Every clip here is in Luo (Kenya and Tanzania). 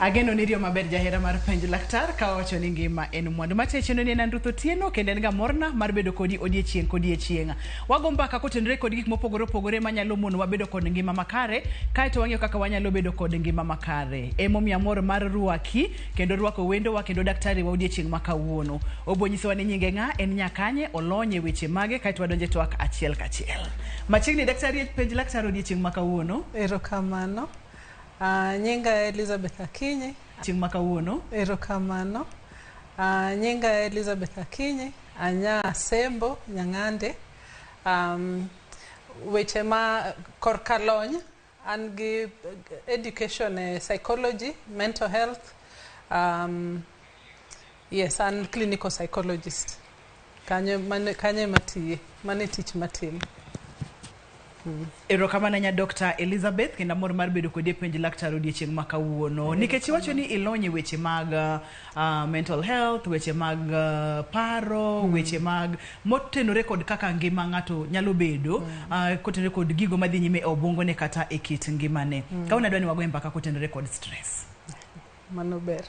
Ageno ni riyo maber jahera mar penj laktar ka owacho ni ngima en mwandu. Macha chenro ni en an Ruth Otieno kendo en ga morna mar bedo kodi odiechieng' kodiechieng'. Wago mbaka kotenore kod gik mopogore opogore manyalo monowa bedo kod ngima makare kaeto wang'iyo kaka wanyalo bedo kod ngima makare. Emomiyo amor mar rwaki kendo rwako wendowa kendo daktari wa odiechieng' ma kawuono. Obo nyisowa ni nyinge ng'a, en nyakanye, olony e weche mage kaeto wadonjo e twak achiel kachiel. Machiegni daktari penj laktar odiechieng' ma kawuono. Erokamano. Nyinga Elizabeth Akinyi. Chieng' ma kawuono. Erokamano. Nyinga Elizabeth Akinyi, anya Sembo, Nyang'ande. Weche ma korka lony, an gi education e psychology, mental health. Yes, an clinical psychologist. Kanyo, kanyo ema tiye, mano e tich matimo. Erokamano ahinya Dr. Elizabeth kendo amor mar bedo kodi e penj laktar odiechieng' ma kawuono. Nikech iwacho ni ilony e weche mag mental health, weche mag paro, weche mag motenore kod kaka ngima ng'ato nyalo bedo kotenore kod gigo madhi nyime e obwongone kata e kit ngimane. Kawuono adwa ni wagoye mbaka kotenore kod stress. Mano ber.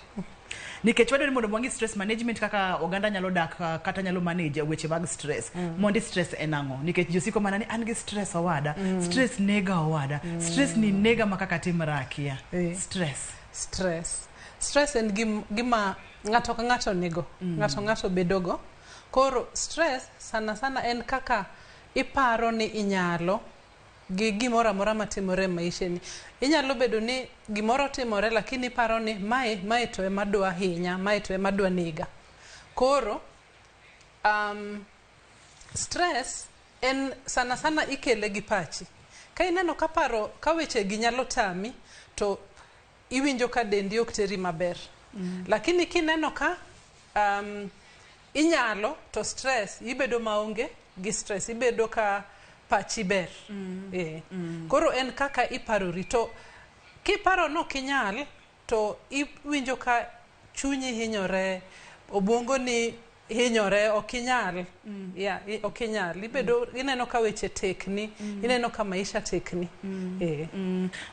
Nikech wadwaro ni mondo wang'i stress management kaka oganda nyalo dak kata nyalo manage weche mag stress. Mondi stress en ang'o? Nikech ji osiko mana ni an gi stress owada, stress nega owada, stress ni nega ma kaka timra akia. Stress. Stress. Stress en gima ng'ato ka ng'ato nigo. Ng'ato ng'ato bedogo. Koro stress sana sana en kaka iparo ni inyalo gi gimoro amora matimore e maisha ni. Inyalo bedo ni gimoro timore lakini iparo ni mae to ema dwa hinya, mae to ema dwa nega. Koro stress en sana sana ikele gi pachi. Ka ineno ka paro ka weche gi nyalo tami to iwinjo ka dendi ok teri maber. Lakini kineno ka inyalo to stress ibedo maonge gi stress, ibedo ka pachi ber. Koro en kaka iparori to kiparo ni ok inyal to iwinjo ka chunyi hinyore, obwongoni hinyore, ok inyal. Yeah, ok inyal. Ibedo, ineno ka weche tekni, ineno ka maisha tekni.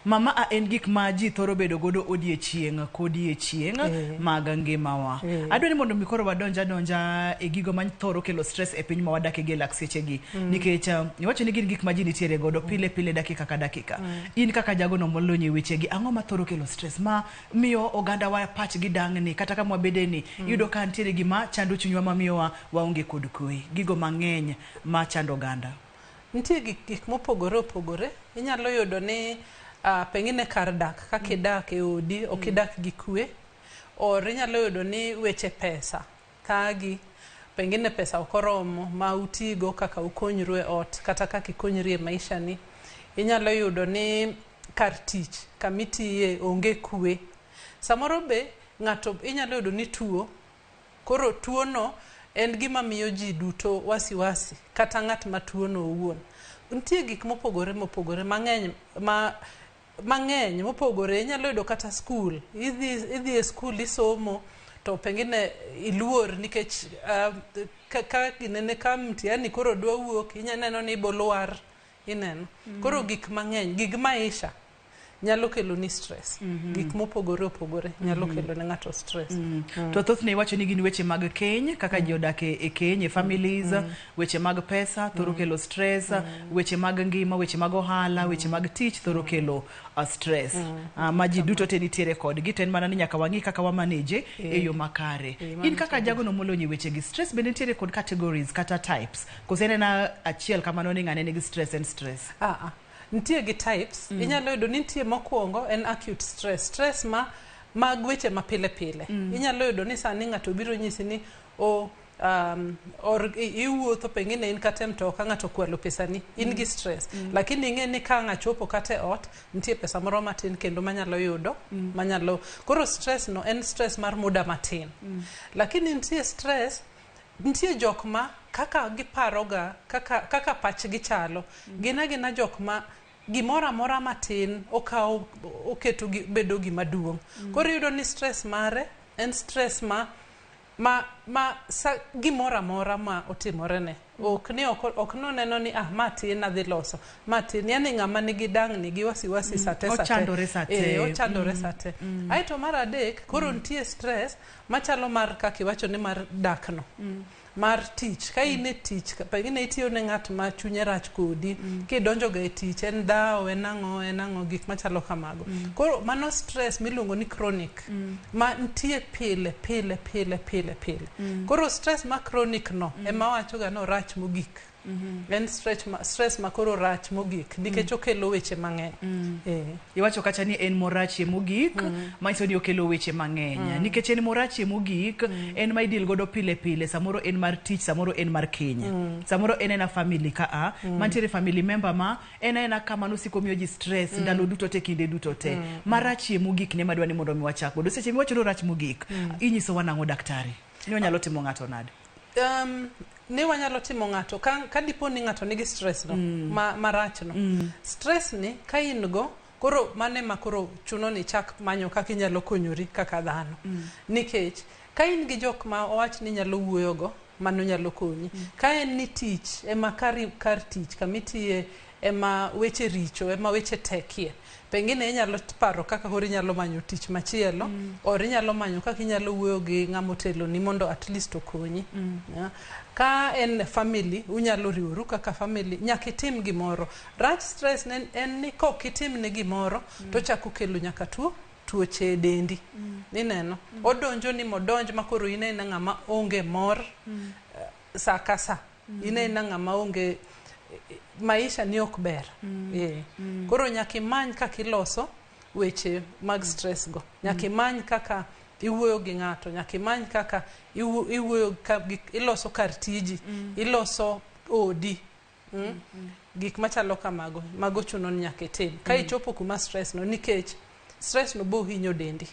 Mama a en gik ma ji thoro bedo godo odiechieng' kodiechieng' mag ngimawa. Adwa ni mondo mi koro wadonj adonja e gigo ma thoro kelo stress e piny ma wadake gi e lak sechegi. Nikech iwacho ni gin gik ma ji nitiere godo pile pile dakika ka dakika. In kaka jagono molony e wechegi, ang'o ma thoro kelo stress ma miyo oganda wa pachgi dang'ni kata kama wabede ni iyudo ka nitiere gima chando chunywa mamiyowa waonge kod kwe. Gigo mang'eny ma chando oganda. Nitie gik mopogore opogore. Inyalo yudo ni pengine kar dak, kaka idak e odi, ok idak gi kwe. Or inyalo yudo ni weche pesa thagi, pengine pesa ok oromo ma utigo kaka ukonyru e ot kata kaka ikonyri e maisha ni. Inyalo yudo ni kar tich kamitiye onge kwe. Samoro be ng'ato inyalo yudo ni tuo, koro tuo no en gima miyo ji duto wasiwasi kata ng'at ma tuo no owuon. Nitie gik mopogore mopogore mang'eny ma mang'eny mopogore. Inyalo yudo kata skul, idhi e skul isomo to pengine iluor nikech ka ginene ka mtihani koro dwa wuok, inya neno ni ibo lwar, ineno. Koro gik mang'eny, gig maisha nyalo kelo ni stress. Gik mopogore opogore nyalo kelo ne ng'ato stress. To thothne iwacho ni gin weche mag keny, kaka ji odak e keny, e families, weche mag pesa thoro kelo stress, weche mag ngima, weche mag ohala, weche mag tich thoro kelo stress. Ma ji duto te nitiere kodgi, to en mana ni nyaka wang'i kaka wa manage e yo makare. In kaka jagono molony e weche gi stress, bende nitiere kod categories kata types? Koso en ena achiel kamano ni ng'ane nigi stress en stress? Nitie gi types. Inyalo yudo ni nitie mokwongo en acute stress. Stress ma mag weche ma pile pile. Inyalo yudo ni sani ng'ato biro nyisi ni or iwuotho pengine in kata e mtoka ng'ato okwalo pesani, in gi stress. Lakini ing'e ni ka ang' achopo kata e ot, nitie pesa moro matin kendo manyalo yudo, manyalo. Koro stress no en stress mar muda matin. Lakini nitie stress, nitie jok ma kaka giparoga, kaka pachgi chalo, gin agina jok ma gimoro amora matin okawo oketo gi, bedo gima duong'. Koro iyudo ni stress mare en stress ma sa gimoro amora ma otimore ne. Ok ni ok, ok noneno ni ah ma tin adhi loso. Ma tin yani ng'ama nigi dangni gi wasiwasi sate sate. Ochandore sate. Ochandore sate. Aeto mar adek koro nitie stress machalo mar kaka iwacho ni mar dak no. Mar tich ka in e tich pengine itiyo ne ng'at ma chunye rach kodi kidonjo ga e tich en dhawo en ang'o en ang'o gik machalo kamago koro mano stress miluongo ni chronic ma nitie pile pile pile pile pile koro stress ma chronic no ema wacho ga ni orach mogik en stress ma koro rach mogik nikech okelo weche mang'eny Iwacho kacha ni en morachie mogik manyiso ni okelo weche mang'eny nikech en morachie mogik en ma idil godo pile pile samoro en mar tich samoro en mar keny samoro en ena family ka a mantiere family member ma en aena kamano siko miyo ji stress ndalo duto te kinde duto te marachie mogik ne madwa ni mondo mi wachak godo seche miwacho ni orach mogik inyisowa nang'o daktari ni onyalo timo ng'ato nade Ni wanyalo timo ng'ato ka dipo ni ng'ato nigi stress no marach no stress ni ka in go koro mane ma koro chuno ni chak manyo kaka inyalo konyori kaka dhano nikech ka in gi jok ma owach ni nyalo wuoyo go mano nyalo konyi ka en ni tich ema kar tich kamitiye ema weche richo ema weche tekie pengine inyalo paro kaka koro inyalo manyo tich machielo or inyalo manyo kaka inyalo wuoyo gi ng'ama oteloni mondo at least okonyi Yeah. Ka en family unyalo riworu kaka family nyaka itim gimoro rach stress ne, en ni kok itim ne gimoro to chako kelo nyaka tuo tuoche e dendi ineno odonjo ni modonj ma koro in aena ng'ama onge mor sa ka sa in aena ng'ama onge maisha ni ok ber Koro nyaka imany kaka iloso weche mag stress go nyaka imany kaka iwuoyo gi ng'ato nyaka imany kaka iwuoyo iloso kar tiji iloso odi Gik machalo kamago mago chuno ni nyaka itim ka ichopo kuma stress no nikech stress no bo hinyo dendi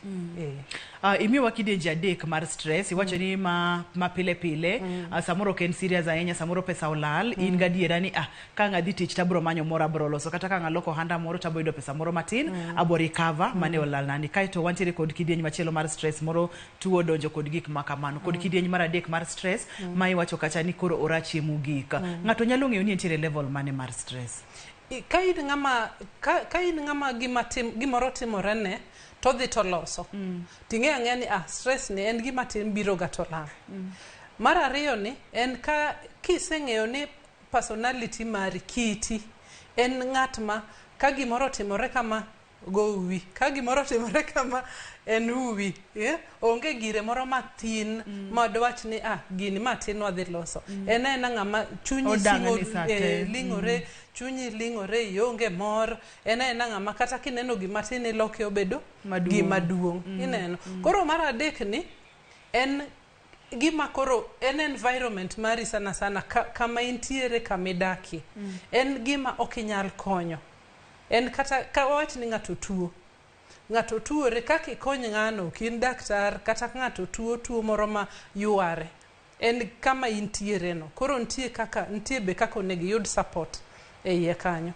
Imiyowa kidienje adek mar stress iwacho ni ma pile pile samoro ok en serious ahinya samoro pesa olal in gadiera ni ah ka ang' adhi tich tabro manyo moro abro loso kata ka ang' aloko ohanda moro tabo yudo pesa moro matin abo recover mane olalnani kaeto wantiere kod kidieny machielo mar stress moro tuo donjo kod gik ma kamano kod kidieny mar adek mar stress ma iwacho kacha ni koro orachie mogik ng'ato nyalo ng'eyo ni entiere level mane mar stress Ka in ng'ama ka in ng'ama gima tim, gimoro timore ne to dhi to loso ting'e ang'eya ni ah stress ni en gima tin biro ga to lal Mar ariyo ni en ka kiseng'eyo ni personality mari kiti en ng'at ma ka gimoro otimore kama go uwi ka gimoro otimore kama en uwi Onge gire moro matin ma dwach ni ah gini ma tin wadhi loso en aena ng'ama chunyi Odang'ni sa te. Ling'ore chunyi ling'ore ionge mor en aena ng'ama kata kineno gima tin iloke obedo Maduong'. gima duong' ineno koro mar adek ni en gima koro en environment mari sana sana kama intiere kama idakie en gima ok inyal konyo en kata ka wawach ni ng'ato tuo ng'ato tuore kaka ikony ng'ano ok in daktar kata ka ng'ato tuo tuo moro ma yware en kama intiere no koro nitie kaka nitie be kaka onego iyud support e iye kanyo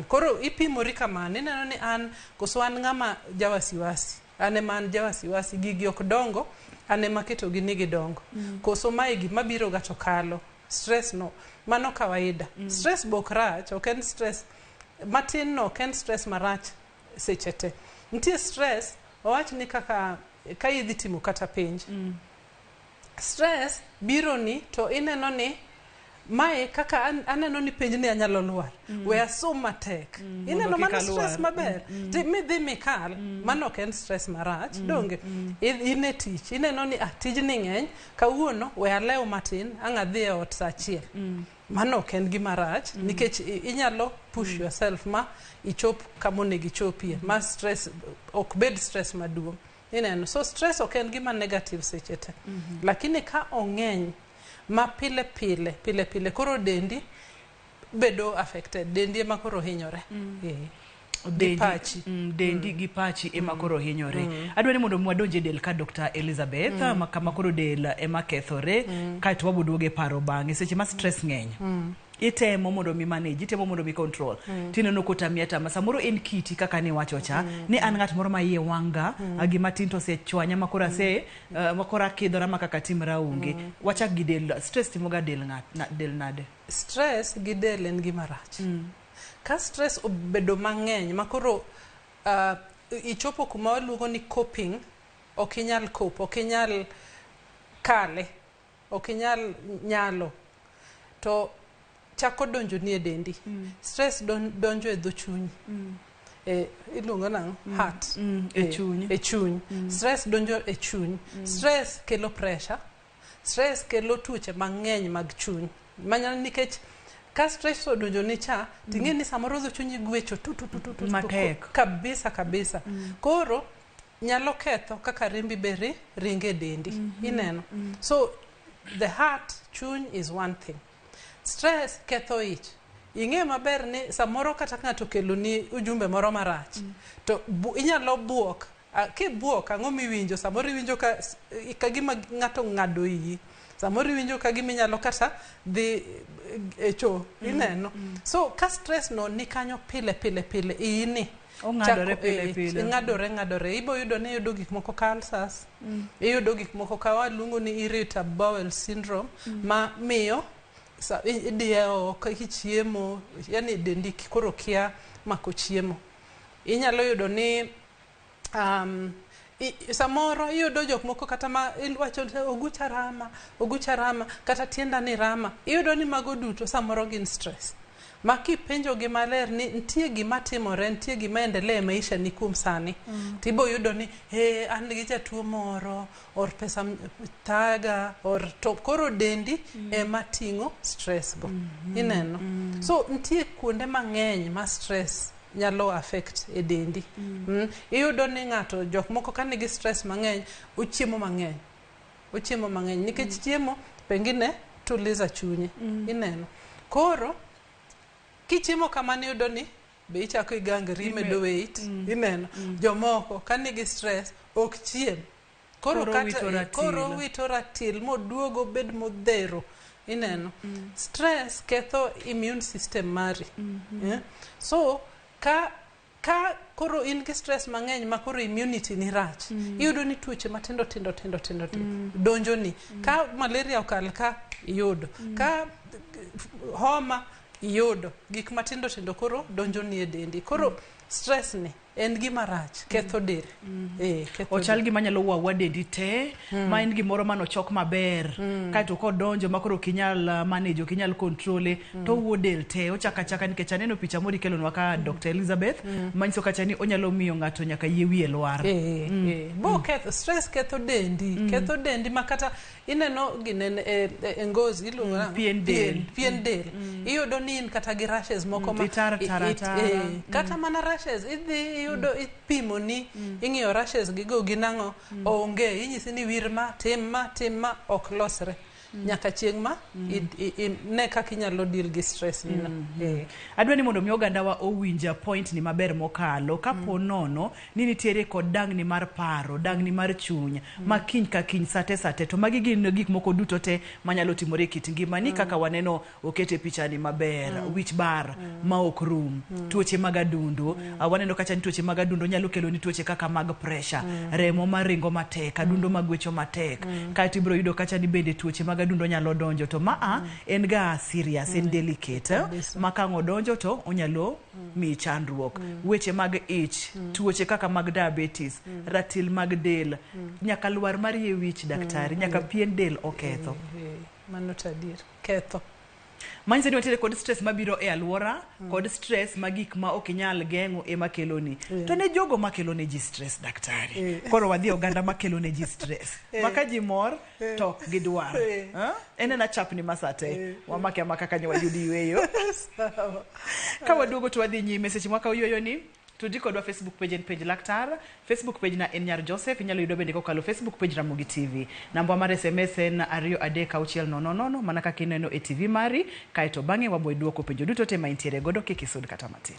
Koro ipimori kamano ineno ni an koso an ng'ama jawasiwasi an ema an jawasiwasi gigi ok dongo an ema aketogi ni gidongo koso mae gima biro ga to kalo stress no mano kawaida Stress be ok rach ok en stress matin no ok en stress marach seche te nitie stress wawach ni kaka ka idhi timo kata penj stress biro ni to ineno ni mae kaka aneno ni penj ni anyalo lwar we asom matek ineno Mondo kik mano stress alwar. Maber Ti midhi mikal mano ok en stress marach donge in e tich ineno ni ah tijni ng'eny kawuono we alew matin ang' adhi e ot sa achiel mano ok en gima rach nikech inyalo push yourself ma ichop kama onego ichopie ma stress ok bed stress maduong' ineno so stress ok en gima negative seche te lakini ka ong'eny ma pile pile pile pile koro dendi bedo affected dendi ema koro hinyore Gi pachi. Dendi gi pachi ema koro hinyore adwa ni mondo mi wadonj e del ka Dr. Elizabeth ma kama koro del ema kethore kaeto waboduogo e paro bang'e seche ma stress ng'eny Itemo mondo mi manage, itemo mondo mi control. Tineno kotami atama. Samoro en kiti kaka niwacho cha, ni an ng'at moro ma iye wang' ga, gima tin to osechwanya ma koro ase ma koro akidhora ma kaka timra onge. Wachak gi del, stress timo ga del ng'at, del nade? Stress gi del en gima rach. Ka stress obedo mang'eny ma koro ichopo kuma waluongo ni coping, ok inyal cope, ok inyal kale, ok inyal nyalo, to chako donjo ni e dendi. Stress donjo e dho chunyi. Iluongo nang'o? Heart. E chuny. E chuny. Stress donjo e chuny. Stress kelo pressure. Stress kelo tuoche mang'eny mag chuny. Manyalo nikech ka stress odonjo ni cha, ting'e ni samoro dho chunyi gwecho tu tu tu tu tu tu, Matek. Kabisa kabisa. Koro nyalo ketho kaka rembi be ringo e dendi. Ineno. So the heart, chuny is one thing. Stress ketho ich. Ing'e maber ni samoro kata ka ng'ato okelo ni ujumbe moro marach, to inyalo buok. Kibuok, ang'o miwinjo? Samoro iwinjo ka gima ng'ato ng'ado iyi. Samoro iwinjo ka gima inyalo kata dhi e cho. Ineno. So ka stress no ni kanyo pile pile pile, iyi ni Ong'adore pile pile. Ng'adore ng'adore. Ibo yudo ni iyudo gik moko ka ulcers. Iyudo gik moko ka waluongo ni irritable bowel syndrome, ma miyo idiewo kichiemo, yani dendi koro kia mako chiemo. Inyalo yudo ni samoro iyudo jok moko kata ma iwacho ni ogucha rama, ogucha rama, kata tienda ni rama. Iyudo ni mago duto samoro gin stress. Ma kipenjo gi maler ni nitie gima timore, nitie gima endelea e maisha ni kuom sani. Tibo yudo ni, he, an gi jatuo moro, or pesa thaga, or to koro dendi ema ting'o stress go. Ineno? So nitie kuonde mang'eny ma stress nyalo affect e dendi. Iyudo ni ng'ato, jok moko ka nigi stress mang'eny, ochiemo mang'eny. Ochiemo mang'eny nikech chiemo pengine tuliza chunye. Ineno? Koro kichiemo kamano iyudo ni be ichako igangri, imedo weight. Ineno? Jomoko ka nigi stress ok chiem. Koro Koro kata wito ratil. Koro wito ratil moduogo obed modhero. Ineno? Stress ketho immune system mari. Yeah? So ka koro in gi stress mang'eny ma koro immunity ni rach, iyudo ni tuoche matindo tindo tindo tindo tindo donjo ni. Ka malaria okal ka iyudo, ka homa iyudo, gik matindo tindo koro donjo ni e dendi. Koro stress ni en gima rach, ketho del. Ketho Ochal del. Gima nyalo wawa dendi te, ma en gimoro manochok maber, kaeto kodonjo ma koro ok inyal manage, ok inyal control, to owuo del te, ochako achaka nikech aneno picha moro ikelonwa ka Dr. Elizabeth, manyiso kacha ni onyalo miyo ng'ato nyaka yie wiye lwar. Bo ketho, stress ketho dendi, ketho dendi ma kata ineno ginene e ngozi iluongo nang'o? Pien del. Pien del. Iyudo ni in kata gi rashes moko ma Itar tara tara. Kata mana rashes idhi iyudo ipimo ni ing'iyo rashes gigo gin ang'o, onge, inyisi ni wir ma, tim ma, tim ma, ok losre. Nyaka chieng' ma ne kaka inyalo deal gi stress ni no. Adwa ni mondo mi ogandawa owinj point ni maber mokalo kapo nono ni nitiere kod dangni mar paro, dangni mar chuny, ma kiny ka kiny sate sate, to magi gin gik moko duto te manyalo timore e kit ngimani kaka waneno okete picha ni maber, wich bar ma ok rum, tuoche mag adundo. Waneno kacha ni tuoche mag adundo nyalo kelo ni tuoche kaka mag pressure, remo maringo matek, adundo magwecho matek. Kaeto ibiro yudo kacha ni bende tuoche mag adundo nyalo donjo, to maa en ga serious, en delicate, ma ka ang' odonjo to onyalo miyi chandruok. Weche mag ich, tuoche kaka mag diabetes, ratil mag del, nyaka lwar mar yie wich daktari, nyaka pien del oketho. Mano to adier. Ketho. Manyiso ni wantiere kod stress mabiro e alwora, kod stress ma gik ma ok inyal geng'o ema keloni. To ne jogo makelo ne ji stress, daktari. Koro wadhi e oganda makelo ne ji stress. Ma ka ji mor to ok gidwar. En ena chapni ma sate. Wamake amaka kanyo wayud yueyo. Sawa. Ka waduogo to wadhi nyime seche mwakawo yueyo ni tudi kodwa Facebook page en page laktar, Facebook page na en Nyar Joseph, inyalo yudo bende kokalo Facebook page Ramogi TV. Namba mar SMS en 23600, mana kaka ineno e TV mari, kaeto bang'e wabo duoko penjo duto te ma intiere godo, kik isud kata matin.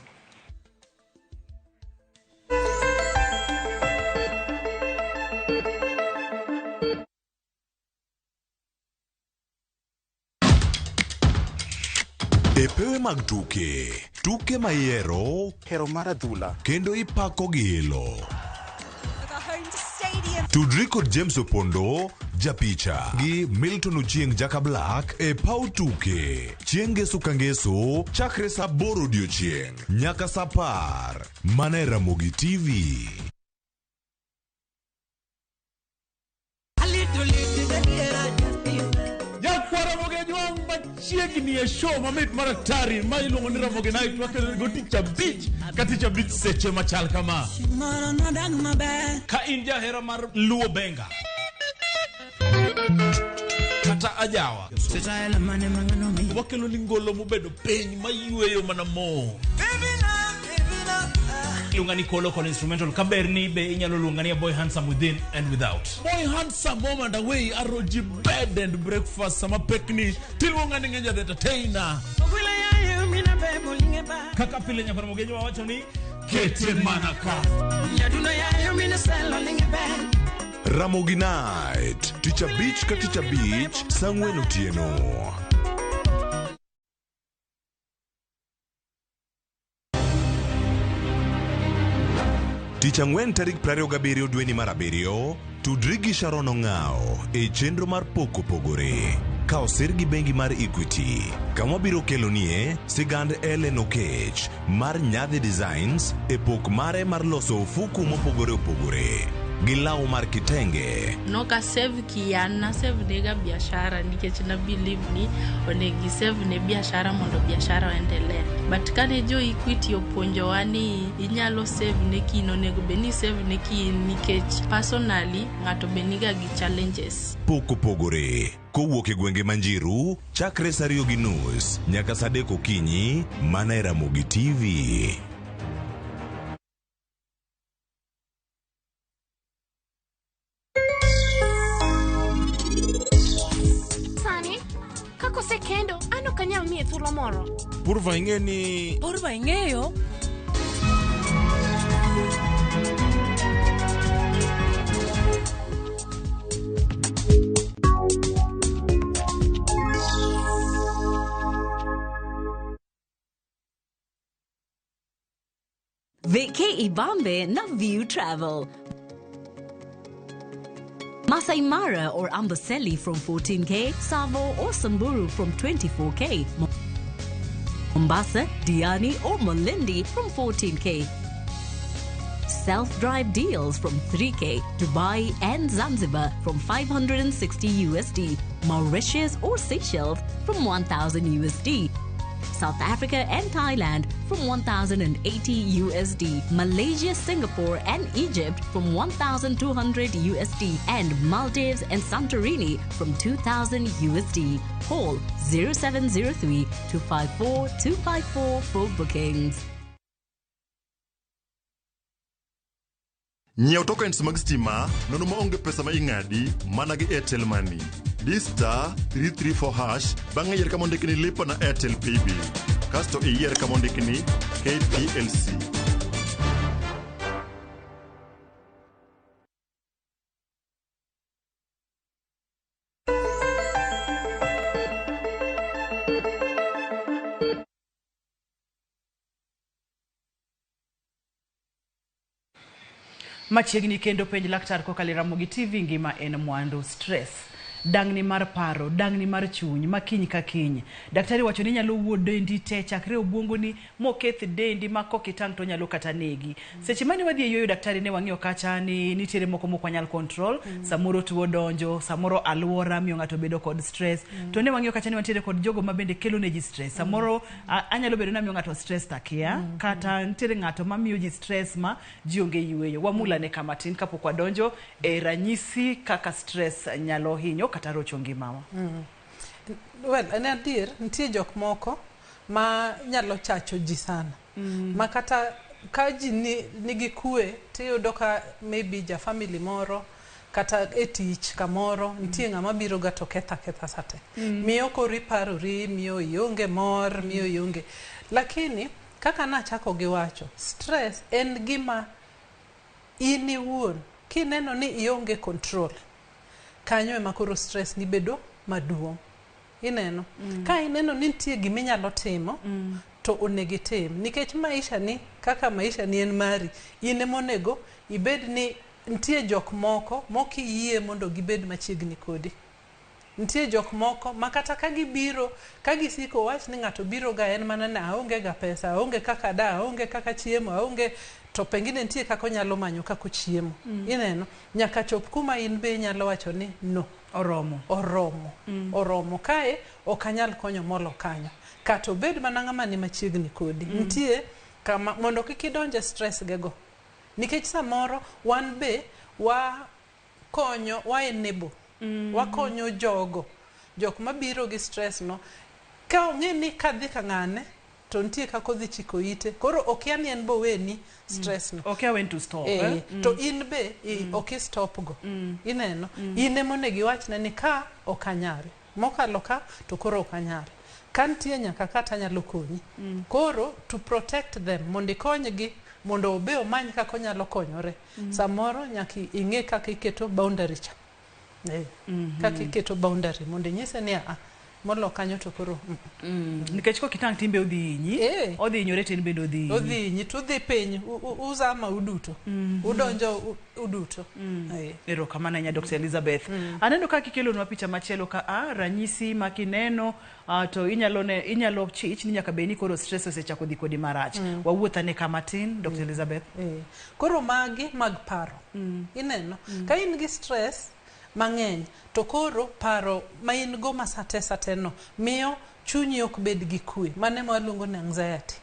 E pewe mag tuke, tuke ma ihero Hero mar adhula. kendo ipako gi ilo. Tudri kod James Opondo, japicha, gi Milton Ochieng Jaka Black e paw tuke. Chieng' ngeso ka ngeso, chakre saa aboro odiochieng' nyaka saa apar. Mana e Ramogi TV. Nyakwar Ramogi Ajwang' machiegni e show mamit mar atari ma iluongo ni Ramogi Night wakelo go tich abich ka tich abich seche machal kama. Ka in jahera mar Luo Benga kata ajawa, Wakelo ni ngolo mobedo piny mayweyo mana mo. Iluonga ni Kolo kod instrumental kaber ni be inyalo luonga ni a boy handsome within and without. Boy handsome home and away aroji bed and breakfast sama pekni tiluonga ni Ngeja the entertainer. Kaka pile nyakwar Ramogi Ajwang' wacho ni Kete mana ka. Ramogi Night, tich abich ka tich abich, saa ang'wen otieno. Tich ang'wen tarik 27 dweni mar abiriyo, tudri gi Sharon Ong'ao e chenro mar Pok Opogore. Ka osir gi bengi mar Equity, kama biro kelonie sigand Ellen Okech mar Nyadhi Designs e pok mare mar loso ofuku mopogore opogore gi law mar kitenge. Noka save kian na save nega biashara nikech na believe ni onego isave ne biashara mondo biashara oendelea. But kane jo Equity opuonjowa ni inyalo save ne kin, onego bed ni save ne kin nikech personally ng'ato be niga gi challenges. Pok opogore kowuok e gwenge Manjiru chakre saa 2:30 nyaka saa 3 okinyi mana e Ramogi TV. Sani, kaka osekendo, an ok anyal miye thuolo moro. Purva ing'e ni Purva ing'eyo. Vacay Ibambe na View Travel. Masai Mara or Amboseli from 14K, Savo or Samburu from 24K, Mombasa, Diani or Malindi from 14K. Self-drive deals from 3K, Dubai and Zanzibar from 560 USD, Mauritius or Seychelles from 1000 USD. South Africa and Thailand from 1080 USD, Malaysia, Singapore and Egypt from 1200 USD, and Maldives and Santorini from 2000 USD. Call 0703 254 254 for bookings. Nyiew tokens mag stima nono maonge pesa ma ing'adi mana gi Airtel Money. Di star 334 hash bang'e yier kama ondik ni lipa na Airtel Paybill. Kasto iyier kama ondik ni KPLC. Machiegni kendo penj laktar kokalo e Ramogi TV ngima en mwandu. Stress, dangni mar paro, dangni mar chuny, ma kiny ka kiny. Daktari wacho ni nyalo wuo dendi te chakre obwongoni moketh dendi ma kokitang' to nyalo kata negi. Seche mane wadhi e yueyo daktari ne wang'iyo kacha ni nitiere moko mok wanyal control, samoro tuo donjo, samoro aluora miyo ng'ato bedo kod stress. To ne wang'iyo kacha ni wantiere kod jogo ma bende kelo ne ji stress. Samoro anyalo bedo ni amiyo ng'ato stress takia, kata nitiere ng'ato mamiyo ji stress ma ji onge yueyo. Wamula ne kama tin kapok wadonjo e ranyisi kaka stress nyalo hinyo kata rocho ngimawa. Well, en adier, nitie jok moko ma nyalo chacho ji sana. Ma kata ka ji nigi kwe, tiyudo ka maybe ja family moro kata e tich kamoro nitie ng'ama biro ga to ketha ketha sate. Miyo koro iparori, miyo ionge mor, miyo ionge. Lakini kaka nachako gi wacho, stress en gima in iwuon kineno ni ionge control, kanyo ema koro stress ni bedo maduong'. Ineno? Ka ineno ni nitie gima inyalo timo, to onego itim. Nikech maisha ni, kaka maisha ni en mari, in ema onego ibed ni nitie jok moko mokiyie mondo gibed machiegni kodi. Nitie jok moko ma kata ka gibiro, ka gisiko wach ni ng'ato biro ga en mana ni aonge ga pesa, aonge kaka da, aonge kaka chiemo, aonge to pengine nitie kaka onyalo manyo kaka ochiemo. Ineno? Nyaka chop kuma in be inyalo wacho ni no. Oromo. Oromo. Oromo. Kae ok anyal konyo molo kanyo. Kata obed mana ng'ama ni machiegni kodi. Nitie kama mondo kik idonje stress gego. Nikech samoro wan be wa konyo, wa enable. Wakonyo jogo. Jok mabiro gi stress no. Ka ong'e ni kadhi ka ng'ane, to nitie kaka odhi chiko ite. Koro okia ni en boweni stress no. Okia when to stop. Eh, to in be ok i stop go. Ineno? In ema onego iwachne ni ka ok anyal. Mokalo ka to koro ok anyal. Ka nitie nyaka ka tanyalo konyi. Koro to protect them mondo ikonygi mondo obe omany kaka onyalo konyore. Samoro nyaka ing'e kaka iketo boundary cha. Kaka iketo boundary mondo inyise ni a molo kanyo to koro Nikech kokitang' timbe odhi hinyi, odhi hinyore to en bende odhi hinyi. Odhi hinyi to udhi piny uzama uduto. Udonjo uduto. Erokamano ahinya Dr. Elizabeth. Aneno ka kikelonwa picha machielo ka a ranyisi ma kineno to inyalo chich ni nyaka bed ni koro stress osechako dhi kodi marach. Wawuoth ane kama tin Dr. Elizabeth. Koro magi mag paro. Ineno? Ka in gi stress mang'eny to koro paro ma in go ma sate sate no miyo chunyi ok bed gi kwe. Mano ema waluongo ni anxiety.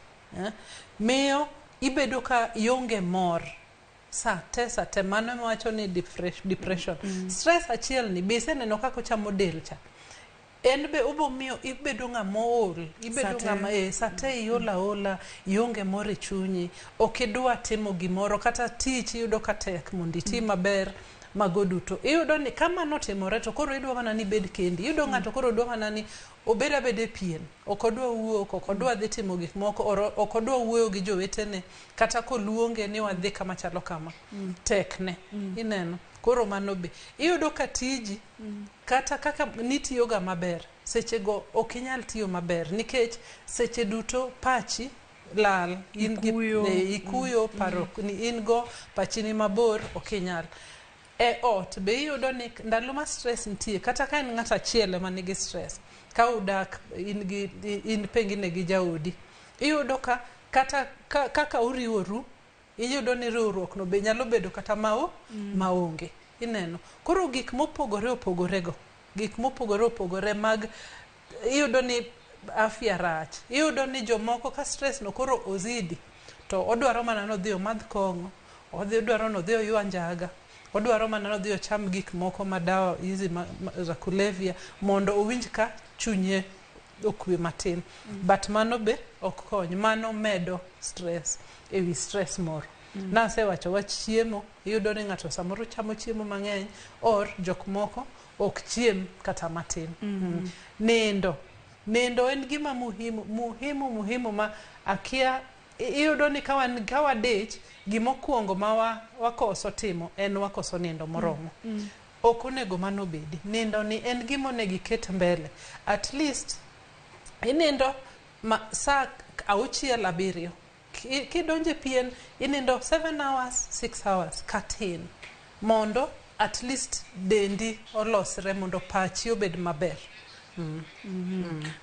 Miyo ibedo ka ionge mor sate sate. Mano ema wacho ni depression. Stress achiel ni be iseneno kaka ochamo del cha. En be obo miyo ibedo ng'ama ool, ibedo ng'ama sate iol aola, ionge mor e chunyi, ok idwa timo gimoro kata tich iyudo ka tek mondo iti maber. Mago duto. Iyudo ni kama notimore to koro idwa mana ni ibed kendi. Iyudo ng'ato koro dwa mana ni obed abeda e pien. Ok odwa wuok, ok odwa dhi timo gik moko, ok odwa wuoyo gi jowetene, kata koluonge ni wadhi kama chalo kama. Tekne. Ineno. Koro mano be. Iyudo ka tiji, kata kaka nitiyoga maber, sechego ok inyal tiyo maber, nikech seche duto pachi lal. In gi ikuyo, paro ni in go, pachi ni mabor, ok inyal. E ot be iyudo ni ndalo ma stress nitie, kata ka en ng'ato achiel ema nigi stress, ka udak in pengine gi jaodi, iyudo ka kata kaka uriworu, iyudo ni riwruok no be nyalo bedo kata maonge. Ineno. Koro gik mopogore opogore go, gik mopogore opogore mag iyudo ni afya rach, iyudo ni jomoko ka stress no koro ozidi, to odwaro mana nodhi omadh kong'o, odhi odwaro nodhi oywa njaga, odwaro mana nodhi ocham gik moko madawa hizi za kulevya mondo owinj ka chunye okwe matin. But mano be ok kony, mano medo stress ewi stress moro. Nasewacho wach chiemo, iyudo ni ng'ato samoro chamo chiemo mang'eny or jok moko ok chiem kata matin. Nindo. Nindo en gima muhimu, muhimu, muhimu ma akia. Iyudo ni ka wadich, gimokwongo ma wakoso timo en wakoso nindo moromo. Ok onego mano bedi. Nindo ni en gima onego iket mbele. At least inindo saa 6 7. Kidonje pien inindo 7 hours, 6 hours katin. Mondo at least dendi olosre mondo pachi obed maber.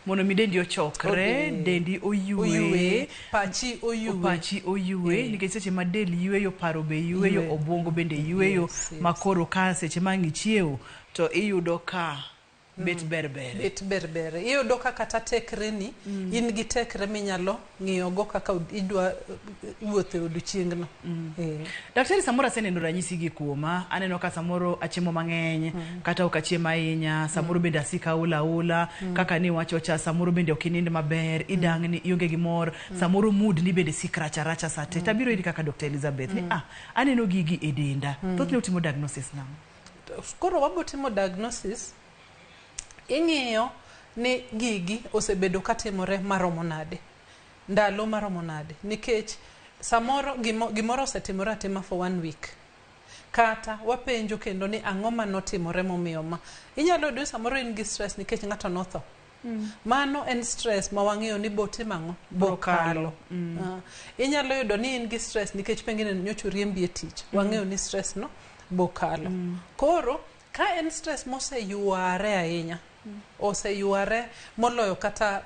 Mondo mi dendi ochokre, dendi oyue, pachi oyue. Pachi oyue, nikech seche ma del yweyo, paro be yweyo, obwongo bende yweyo, makoro ka seche ma ang' ichiewo to iyudo ka bet berbere. Bet berbere. Iyudo ka kata tekre ni, in gi tekre minyalo ng'iyogo kaka idwa wuotho e odiochieng'no. Daktari, samoro aseneno ranyisi gi kuoma, aneno ka samoro achiemo mang'eny, kata ok achiem ahinya, samoro bende asiko aol aola, kaka ni wacho cha, samoro bende ok inind maber, idang'ni, ionge gi mor, samoro mood ni bende sik rach aracha sate. Tabiro iri kaka Dr. Elizabeth ni, aneno gigi e denda. Thothne utimo diagnosis nang'o? Koro wabo timo diagnosis, ing'iyo ni gigi osebedo katimore maromo nade, ndalo maromo nade, nikech samoro gimoro osetimore atima for 1 week. Kata wapenjo kendo ni ang'o manotimore momiyo ma. Inyalo yudo samoro in gi stress nikech ng'ato notho. Mano en stress ma wang'eyo ni botimo ang'o? Bokalo. Inyalo yudo ni in gi stress nikech pengine nyocha oriembi e tich. Wang'eyo ni stress no bokalo. Koro ka en stress moseyuare ahinya, oseyuare moloyo kata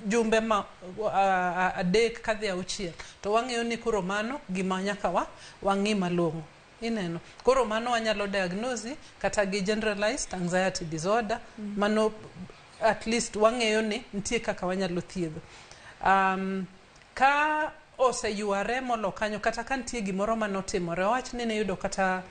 jumbe ma 3 kadhi 6, to wang'eyo ni koro mano gima nyaka wang'i malong'o. Ineno. Koro mano wanyalo diagnose kata gi generalized anxiety disorder. Mano at least wang'eyo ni nitie kaka wanyalo thiedho. Ka oseyuare molo kanyo, kata ka nitie gimoro manotimore, wawach ni niyudo kata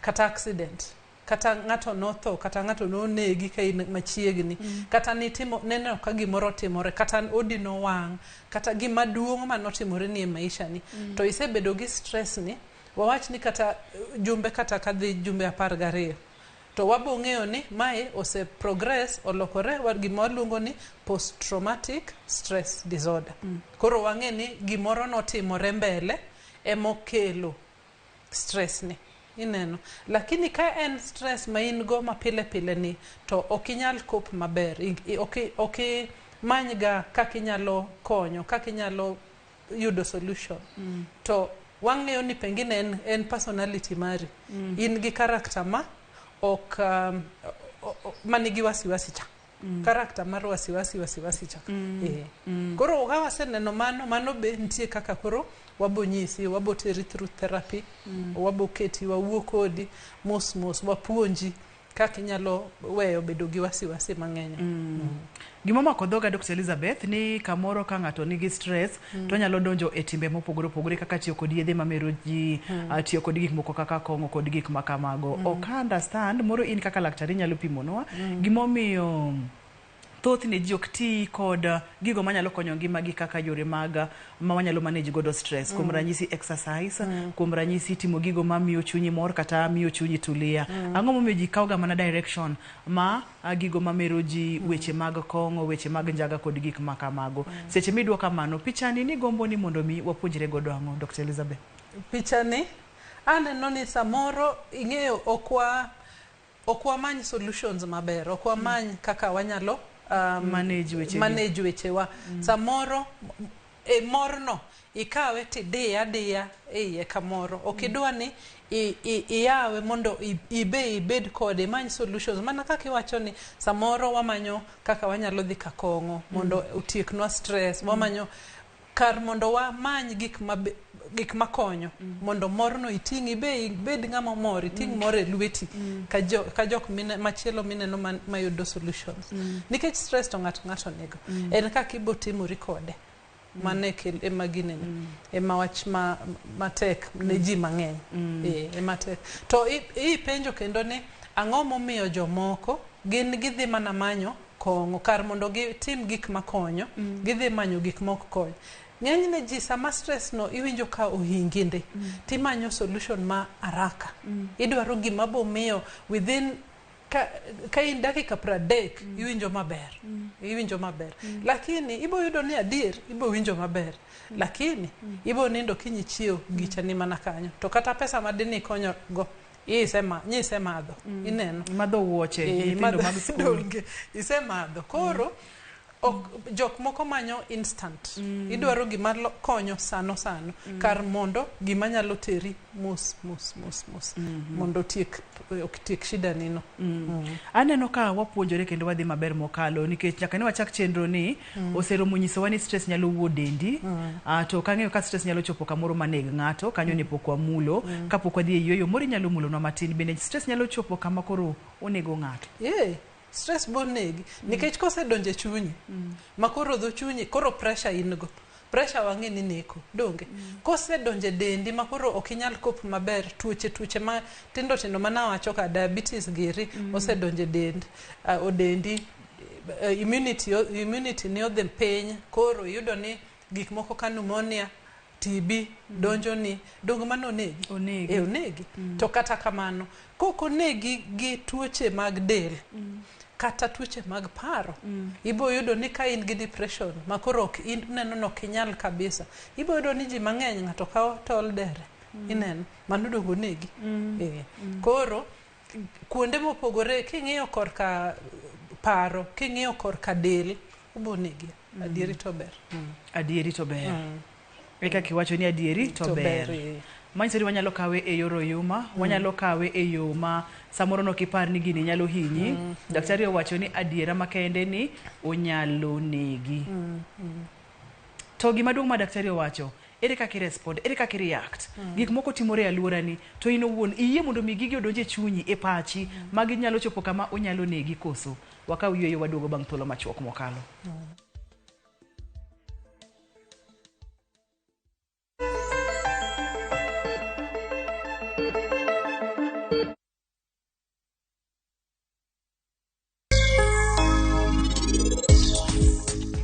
accident, kata ng'ato notho, kata ng'ato nonegi ka in machiegni, kata nitimo neno ka gimoro otimore, kata odi nowang', kata gima duong' manotimore ni e maisha ni, to isebedo gi stress ni, wawach ni kata jumbe kata kadhi jumbe 12, to wabo ng'eyo ni mae ose progress, olokore gima waluongo ni post traumatic stress disorder. Koro wang'e ni gimoro notimore mbele emokelo stress ni. Ineno. Lakini ka en stress ma in go ma pile pile ni, to ok inyal cope maber. Ok imany ga kaka inyalo konyo, kaka inyalo yudo solution. To wang'eyo ni pengine en personality mari. In gi character ma ok manigi wasiwasi cha. Character mar wasiwasi cha. Koro ka waseneno mano be nitie kaka koro wabo nyisi, wabo teri through therapy, wabo keti, wawuo kodi mos mos, wapuonji kaka inyalo weyo bedo gi wasiwasi mang'eny. Gima omako dhoga Dr. Elizabeth ni kamoro ka ng'ato nigi stress to onyalo donjo e timbe mopogore opogore kaka tiyo kod yedhe mamero ji, tiyo kod gik moko kaka kong'o kod gik ma kamago. Ok understand, moro in kaka laktar inyalo pimonwa gimomiyo thothne ji ok ti kod gigo manyalo konyo ngimagi kaka yore mag ma wanyalo manage godo stress. Kuom ranyisi exercise, kuom ranyisi timo gigo mamiyo chunyi mor kata miyo chunyi tulia. Ang'o momiyo ji kawoga mana direction ma gigo mamero ji, weche mag kong'o, weche mag njaga kod gik ma kamago. Seche midwoko mano, pichani ni gombo ni mondo mi wapuonjre godo ang'o, Dr. Elizabeth? Pichani aneno ni samoro ing'eyo ok wamany solutions maber, ok wamany kaka wanyalo manage wechewa. Samoro e morno ikawe tidiye adiya e iye kamoro. Ok idwa ni iyawe mondo ibe ibed kode, imany solutions. Mana kaka iwacho ni samoro wamanyo kaka wanyalo dhi ka kong'o mondo otieknwa stress, wamanyo kar mondo wamany gik makonyo mondo morno iting' ibe ibed ng'ama mor, iting' mor e lweti ka jok machielo mineno mayudo solutions. Nikech stress to ng'ato nigo. En kaka ibo timori kode. Mano ema ginene. Ema wach matek ne ji mang'eny. Ema tek. To ipenjo kendo ni ang'o momiyo jomoko gin gidhi mana manyo kong'o kar mondo gitim gik makonyo, gidhi manyo gik mok kony. Ng'enyne ji sama stress no iwinjo ka ohingi ndi, timanyo solution ma haraka. Idwaro gima bo miyo within ka in dakika 30 iwinjo maber. Iwinjo maber. Lakini ibo yudo ni adier ibo winjo maber. Lakini ibo nindo kinyi chiew gicha ni mana kanyo. To kata pesa madini konyo go isemadho. Ineno. Madho wuoche, nyithindo mag skul. Isemadho. Koro jok moko manyo instant. Idwaro gima konyo sano sano. Kar mondo gima nyalo teri mos mos mos mos. Mondo otiek shida nino. Aneno ka wapuonjore kendo wadhi maber mokalo nikech nyaka ne wachak chenro ni oseromo nyisowa ni stress nyalo wuo dendi. To kang'eyo ka stress nyalo chopo kamoro maneg ng'ato, kanyo ne pok wamulo. Kapok wadhi e yueyo moro inyalo mulonwa matin. Bende stress nyalo chopo kama koro onego ng'ato. Stress bo negi nikech kosedonjo e chunyi, ma koro dho chunyi koro pressure in go. Pressure wang'e ni neko donge. Kosedonjo e dendi ma koro ok inyal cope maber, tuoche ma tindo tindo manawacho ka diabetes giri osedonjo e dend, odendi, immunity ni odhi piny, koro iyudo ni gik moko ka pneumonia, TB donjo ni, donge mano onegi? Onegi. Onegi. To kata kamano, kok onegi gi tuoche mag del, kata tuoche mag paro, ibo yudo ni ka in gi depression, ma koro ok ineno ni ok inyal kabisa, ibo yudo ni ji mang'eny ng'ato kawo tol dere, ineno, mano donge onegi. Koro, kuonde mopogore, king'iyo korka Paro, king'iyo korka del, obo negi. Adieri to ber. Adieri to ber. E kaka iwacho ni adieri to To ber. ber, eh. Manyiso ni wanyalo kawe e yor oyuma, wanyalo kawe e yo ma samoro nok ipar ni gini nyalo hinyi. Daktari owacho ni adiera makende ni onyalo negi. To gima duong' ma daktari owacho, ere kaka irespond, ere kaka ireact? Gik moko timore e alworani, to in owuon iyie mondo mi gigi odonj e chunyi, e pachi, magi nyalo chopo kama onyalo negi koso? Wakaw yueyo waduogo bang' thuolo machuok mokalo.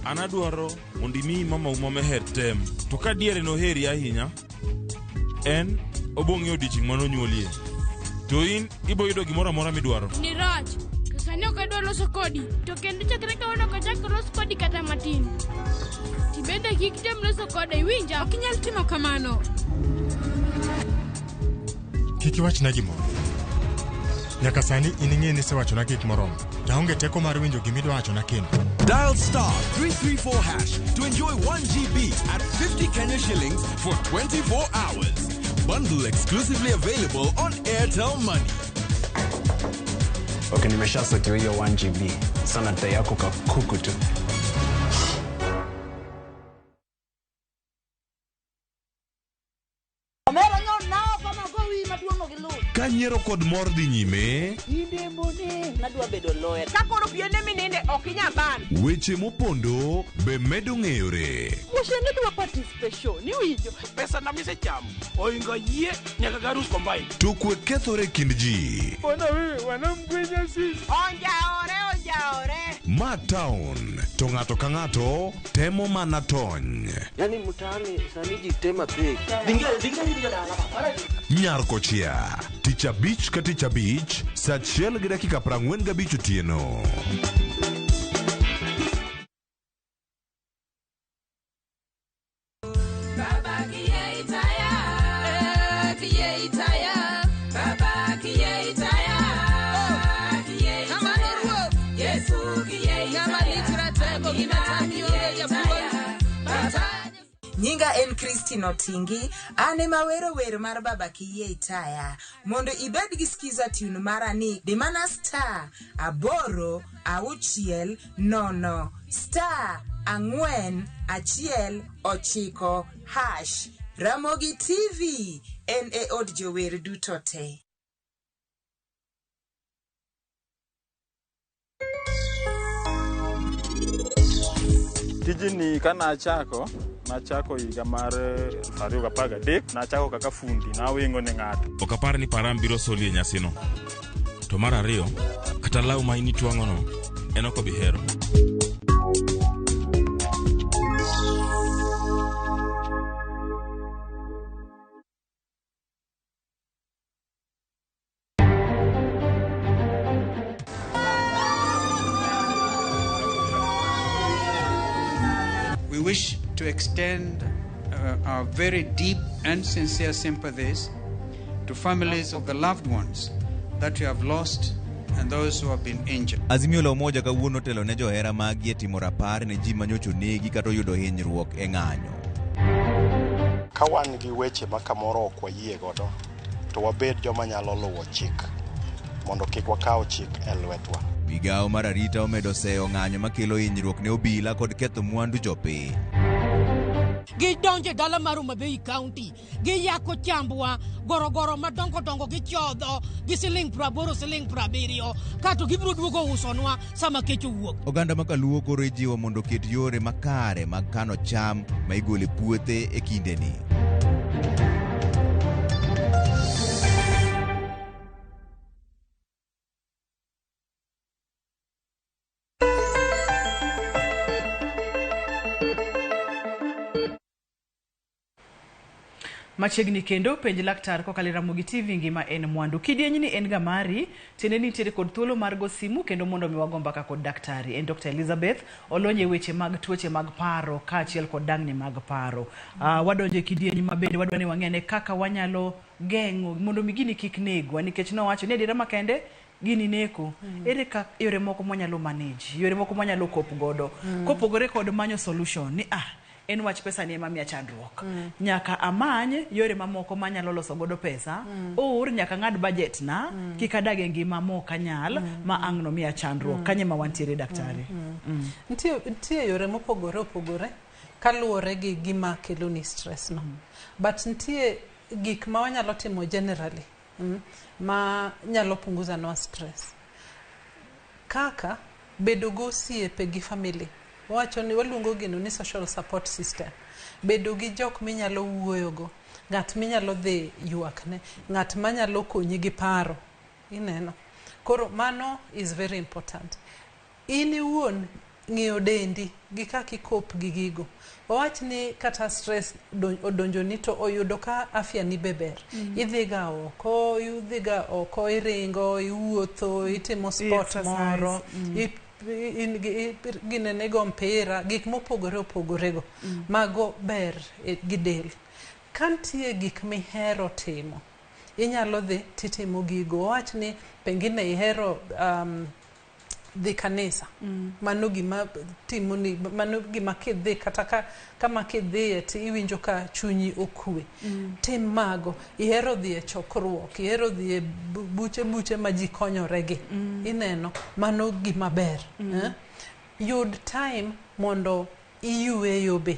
An adwaro mondo imi mamau ma Meher tem. To ka diere noheri ahinya, en obong'e odiechieng' manonyuolie. To in ibo yudo gimoro amora midwaro. Ni rach. To sani ok adwa loso kodi. To kendo chakre kawuono ok achak los kodi kata matin. Tibende kik tem loso koda iwinja? Ok inyal timo kamano. Kik iwachna gimoro. Nyaka sani in ing'e ni isewachona gik moromo. To aonge teko mar winjo gimidwa wachona kendo. Dial star 334 hash to enjoy 1 GB at 50 Kenya shillings for 24 hours. Bundle exclusively available on Airtel Money. Okay, nimeshasotiwa hiyo 1 GB. Sana dai yako kakuku tu. Omera nyo nao kama gowi maduong' ok iluw. Ka nyiero kod mor dhi nyime, Inde mone. Nadwa bedo lawyer. Ka koro piende mininde ok inyal ban. weche mopondo be medo ng'eyore. Wuoche dwa participation, iwinjo? Pesa na misechamo oingo yie nyaka garus combine. To kwe kethore e kind ji. Bwana wewe wanamgwenya sisi. Onjaore, onjaore. Ma town to ng'ato ka ng'ato temo mana tony. Yaani mtaani sani ji tema pek. Nyar kochia tich abich ka tich abich saa achiel gi dakika 45 otieno. Baba kiye itaya, kiye itaya, Baba kiye itaya, kiye itaya, Yesu kiye itaya, kiye itaya, Baba. Nyinga en Christine Otingi, an ema awero wer mar Baba Kiyie Itaya. Mondo ibed gi skiza tune mara ni dimana star 8 6 0 star 4 1 9 hash. Ramogi TV en e od jower duto te. Tijni kanachako, nachako higa mar 2013, nachako kaka fundi, nawingo ne ng'ato. Ok apar ni param biro soli e nyasino. To mar ariyo, kata law ma in itwang'ono, en ok obi hero. We wish to extend our very deep and sincere sympathies to families of the loved ones that we have lost and those who have been injured. Azimio la Umoja kawuono otelo ne johera maggi e timo rapar ne ji manyocha onegi kata oyudo hinyruok e ng'anyo. Ka wan gi weche ma kamoro ok wayie godo, to wabed joma nyalo luwo chik mondo kik wakaw chik e lwetwa. Migawo mar arita omedo seyo ng'anyo makelo hinyruok ne obila kod ketho mwandu jopiny. Gidonjo e dala mar Homa Bay County, giyako chambwa, gorogoro madongo dongo gichodho gi siling 80 siling 70 kato gibiro duogo usonwa sama kech owuok. Oganda ma Kaluo koro ijiwo mondo oket yore makare mag kano cham ma igolo e puothe e kindeni. Machiegni kendo penj laktar kokalo e Ramogi TV ngima en mwandu. Kidieny ni en ga mari, tiende ni nitiere kod thuolo mar go simu kendo mondo mi wago mbaka kod daktari. En Dr. Elizabeth olony e weche mag tuoche mag paro kaachiel kod dang'ni mag paro. Wadonjo e kidieny ma bende wadwa ni wang'e ane kaka wanyalo geng'o mondo mi gini kik negwa nikech nowacho ni adiera makende Gini neko. Ere ka yore moko mwanyalo manage, yore moko mwanyalo cope godo. Kopogore kod manyo solution ni ah, en wach pesa ni ema miya chandruok. Nyaka amany yore mamoko manyalo loso godo pesa. Or nyaka ng'ad budget na, kik adag e ngima mok anyal ma ang' nomiya chandruok. Kanye ma wantiere daktari? Nitie yore mopogore opogore kaluwore gi gima keloni stress no. But nitie gik ma wanyalo timo generally ma nyalo punguza nwa stress. Kaka bedo go osiepe gi family. Wawacho ni waluongo gino ni social support system. Bedo gi jok minyalo wuoyogo, ng'at minyalo dhi ywakne, ng'at manyalo konyi gi paro. Ineno? Koro mano is very important. In iwuon ng'iyo dendi gi kaka ikop gi gigo. Wawach ni kata stress odonjoni to oyudo ka afya ni be ber. Idhiga oko, idhiga oko, iringo, iwuotho, itimo sport Exercise. moro. In gi ginene igo mpira, gik mopogore opogore go. Mago ber gi del. Ka nitie gik mihero timo, inyalo dhi titimo gigo. Wawach ni pengine ihero dhi kanisa. Mano gima timoni, mano gima kidhi kata ka kama kidhiye to iwinjo ka chunyi okwe. Tim mago. Ihero dhi e chokruok, ihero dhi e buche ma ji konyoregi. Ineno, mano gima ber. Eh? Yud time mondo iyueyo be.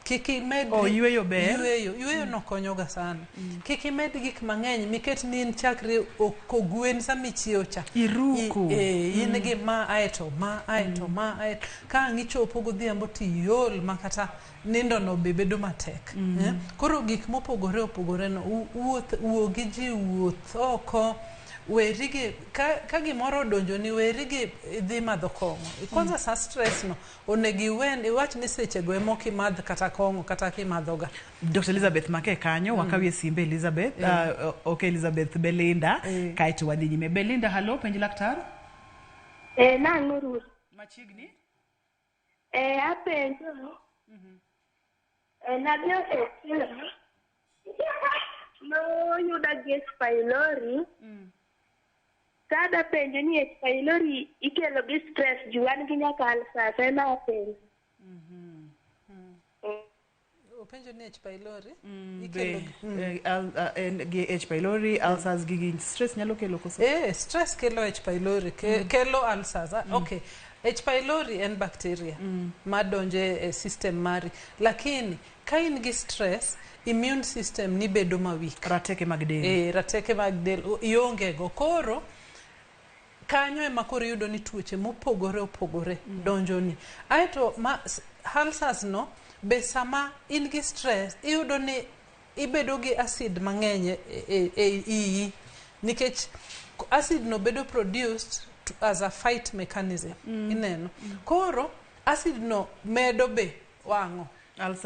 Kik imed Oh, yueyo ber. Yueyo no konyoga sana. Kik imed gik mang'eny miket ni in chakre kogwen sama ichiewo cha. Iruko. In gi ma aeto ma aeto ma aeto. Ka ang' ichopo godhiambo to iol ma kata nindo no be bedo matek. Koro gik mopogore opogore no, wuoth, wuo gi ji, wuoth oko, weri gi, ka gimoro odonjoni, weri gi dhi madho kong'o. Kwanza sa stress no, onego iwen, iwach ni sechego ema ok imadh kata kong'o, kata kimadhoga. Dr. Elizabeth make kanyo, wakawie simbe Elizabeth, ok Elizabeth, Belinda, kaeto wadhi nyime. Belinda, hello, penj laktar. Nang'o Ruth? Machiegni. Apenjo. Nadhi osiptal. Noyuda gi H. pylori. Kada penjo ni H. pylori ikelo gi stress, ji wan gi nyaka ulcers, ema apenjo. Openjo ni H. pylori Be, en gi H. pylori, ulcers gi stress nyalo kelo koso? Stress kelo H. pylori, kelo ulcers. Okay. H. pylori en bacteria madonjo e system mari. Lakini ka in gi stress, immune system ni bedo ma weak. Rateke mag del. Rateke mag del ionge go. Koro kanyo ema koro iyudo ni tuoche mopogore opogore donjoni. Aeto ma ulcers no be sama in gi stress iyudo ni ibedo gi acid mang'eny e iyi nikech acid no bedo produced as a fight mechanism. Ineno. Koro acid no medo be wang'o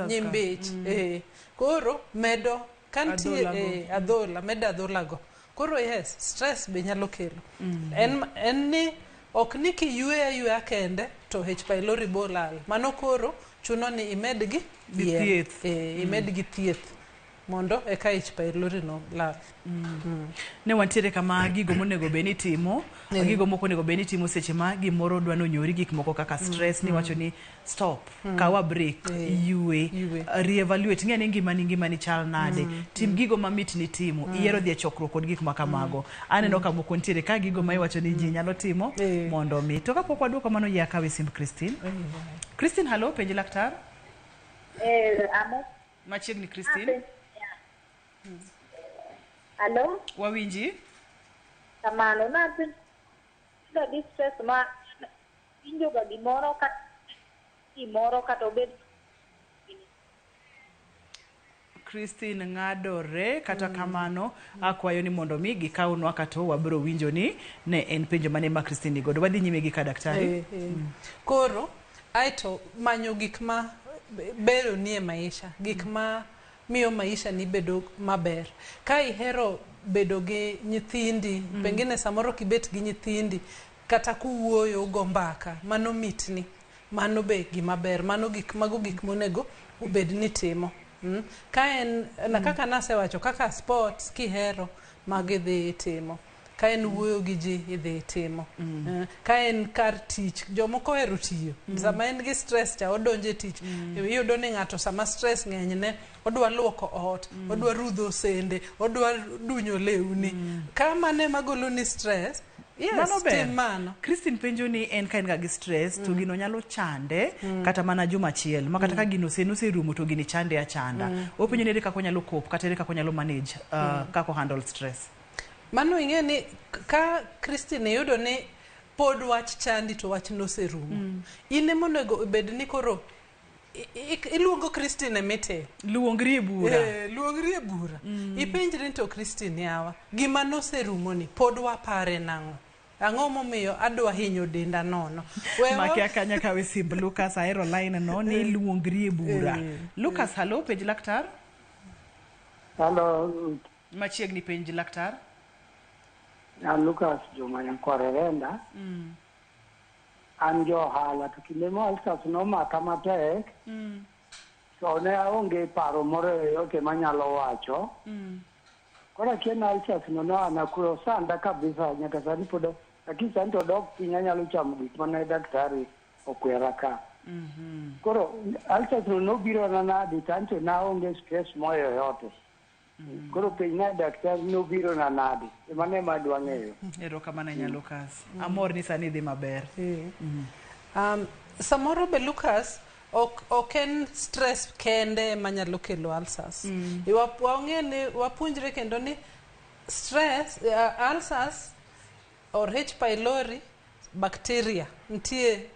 nyimbich. Koro medo kantie adhola, medo adhola go. Koro yes, stress be nyalo kelo. En ni ok ni kiyueyo ayueya kende to H. pylori bo lal. Mano koro chuno ni imed gi thieth. Imed gi thieth mondo eka H. pylori no lal. Ne wantiere kama gigo monego bed ni timo, gigo moko onego bed ni timo seche ma gimoro dwa nonyori gik moko kaka stress, ni wacho ni stop, kaw a break, yue, re-evaluate, ng'e ni ngimani chal nade, tim gigo mamit ni timo, iyiero dhi e chokruok kod gik ma kamago. Aneno ka moko nitiere ka gigo ma iwacho ni ji nyalo timo mondo mi. To kapok waduoko mano, yie akawe simb Christine. Christine, hello, penj laktar. Machiegni Christine. Hello? Wawinji? Kamano, nabedo gi stress ma winjoga gimoro kata obed Christine ng'adore kata kamano akwayo ni mondo mi gikawnwa kata wabiro winjo ni ne en penjo mane ma Christine nigodo. Wadhi nyime gi ka daktari. Koro aeto manyo gik ma beyo nie maisha, gik ma miyo maisha ni bedo maber. Ka ihero bedo gi nyithindi, pengine samoro kibet gi nyithindi kata kuwuoyo go mbaka, mano mitni, mano be gima ber, mano gik mago gik monego obed ni timo. Ka en na kaka nasewacho kaka sports kihero magidhi timo. Ka en wuoyo gi ji idhi itimo. Ka en kar tich, jomoko ohero tiyo. Sama en gi stress cha odonjo e tich. Iyudo ni ng'ato sama stress ng'enyne, odwa luoko ot, odwa rudho sende, odwa dunyo lewni. Ka mano ema goloni stress, yes, Mano ber. tim mano. Christine penjo ni en ka en ga gi stress to gino nyalo chande kata mana juma achiel ma kata ka gino oserumo to gini chande achanda. Openjo ni ere kaka onyalo cope kata ere kaka onyalo manage kaka o handle stress. Mano ing'e ni ka Christine iyudo ni pod wach chandi to wach noserumo. In ema onego obed ni koro iluongo Christine e meeting. Luongri e bura. Luongri e bura. Ipenjri ni to Christine yawa, gima noserumo ni pod wapare nang'o? Ang'o momiyo adwa hinyo denda nono? Makia kanya kawe simb Lucas ahero line no ni luongri e bura. Lucas, hello, penj laktar. Hello. Machiegni penj laktar. An Lucas Juma Nyakwar Orenda. An jo ohala to kinde ma ulcers nomaka matek to ne aonge paro moro yoyote manyalo wacho. Koro akia ni ulcers no noa kure osanda kabisa nyaka sani pod lakini sani to odok piny anyalo chamo gik mane daktari okwera ka. Koro ulcers no nobiro na nadi to anto naonge stress moro yoyote. Koro penjna daktari nobiro na nadi. Mano ema adwa ng'eyo. Erokamano ahinya Lucas. Amor ni sani idhi maber. Samoro be Lucas ok en stress kende manyalo kelo ulcers. Wang'e ni wapuonjre kendo ni stress, ulcers or H pylori bacteria nitie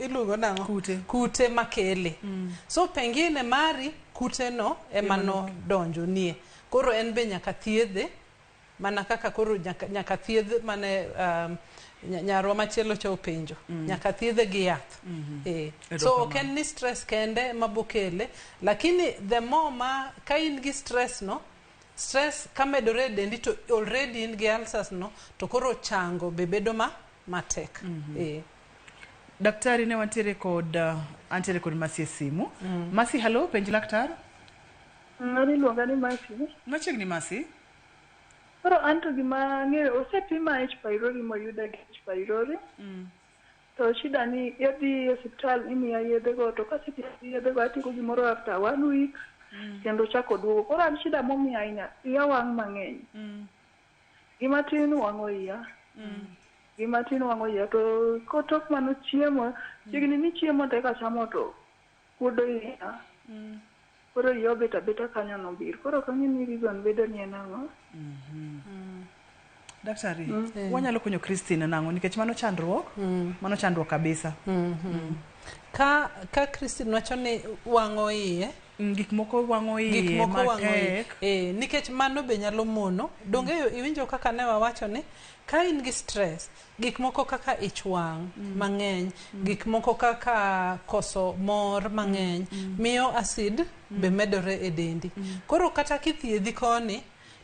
iluongo nang'o? Kute makele. So pengine mari kute no ema nodonjo nie. Koro en be nyaka thiedhe mana kaka koro nyaka thiedh mane nyarwa machielo cha openjo. Nyaka thiedhe gi yath. So ok en ni stress kende ema bokele, lakini the more ma ka in gi stress no, stress kamedore e dendi to already in gi ulcers no, to koro chango be bedo matek. Daktari ne wantiere kod antiere kod Masi e simu. Masi, hello, penj laktar. Ng'ani iluonga ni Masi. Machiegni Masi. Koro an to gima ang'eyo osepima H pylori moyuda gi H pylori. To shida ni idhi e osiptal imiya yedhego to kasetiyo gi yedhego atieko gimoro after 1 week kendo chako duogo. Koro an shida momiya ahinya iya wang' mang'eny. Gima tin wang'o iya. Gima tin wang'o iya to kotok mano chiemo chiegni ni chiemo to eka chamo to kuodo iya. Koro iya obet abeta kanyo nobir. Koro ok ang'e ni reason bedo ni en ang'o. Daktari, wanyalo konyo Christine nang'o nikech mano chandruok, mano chandruok kabisa. Ka Christine wacho ni wang'o iye, gik moko wang'o iye gik moko wang'o iye. matek. Nikech mano be nyalo mono. Donge iwinjo kaka ne wawacho ni ka in gi stress, gik moko kaka ich wang' mang'eny, gik moko kaka koso mor mang'eny, miyo acid be medore e dendi. Koro kata kithiedhi koni,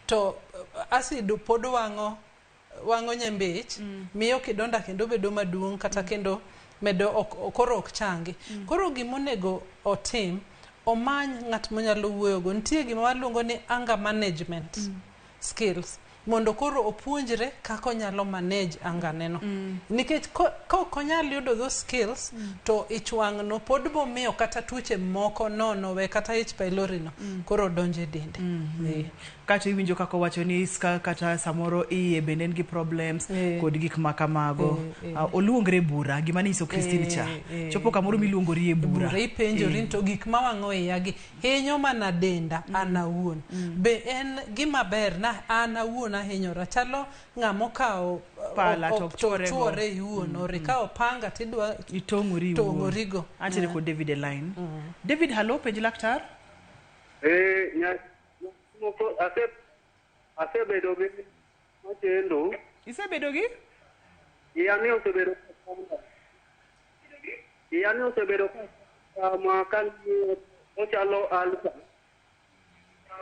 to acid pod wang'o nyembech, miyo kidonda kendo bedo maduong' kata kendo medo koro ok changi. Koro gimonego otim, omany ng'at monyalo wuoyogo. Nitie gima waluongo ni anger management skills. Mondo koro opuonjre kaka onyalo manage anger neno. Nikech ka ok onyal yudo those skills, to ich wang' no pod bomiyo kata tuoche moko nono we kata H pylori no, koro donjo e dende. Kata iwinjo kaka owacho ni kata samoro iye bende en gi problems kod gik ma kamago. Oluongre bura, gima ninyiso Christine cha. Chopo kamoro miluongori e bura. Bura ipenjori to gik mawang'o iya gi hinyo mana denda an awuon. Be en gima ber na an awuon ahinyora. Chalo ng'ama okawo pala to chwore go. chwore iwuon, or ikawo panga tidwa itong'ori iwuon. tong'origo. Antiere kod David e line. David, hello, penj laktar. Moko asebedo gi machendo. Isebedo gi? Iya ni osebedo kama ka ochalo ulcer.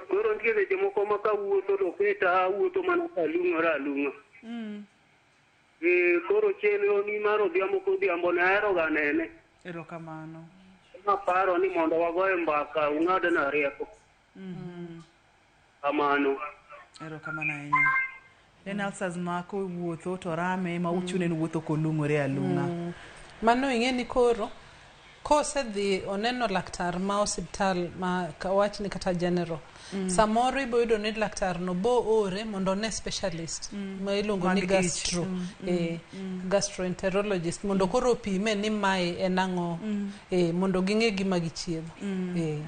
Koro nitie seche moko ma kawuotho to keta awuotho mana kalung'ora alung'a. Koro chenro ni mar odhiambo kodhiambo ne ahero ga nene. Erokamano. Naparo ni mondo wagoye mbaka ung'adna rieko. Kamano. Erokamano ahinya. En ulcers ma kowuotho to rame ma uchune ni wuotho kolung'ore alung'a. Mano ing'e ni koro kosedhi oneno laktar ma osiptal ma wachni kata general. Samoro ibo yudo ni laktar no bo ore mondo one specialist ma iluongo ni Mag ich. gastro, gastroenterologist mondo koro opime ni mae en ang'o, mondo ging'e gima gichiedho.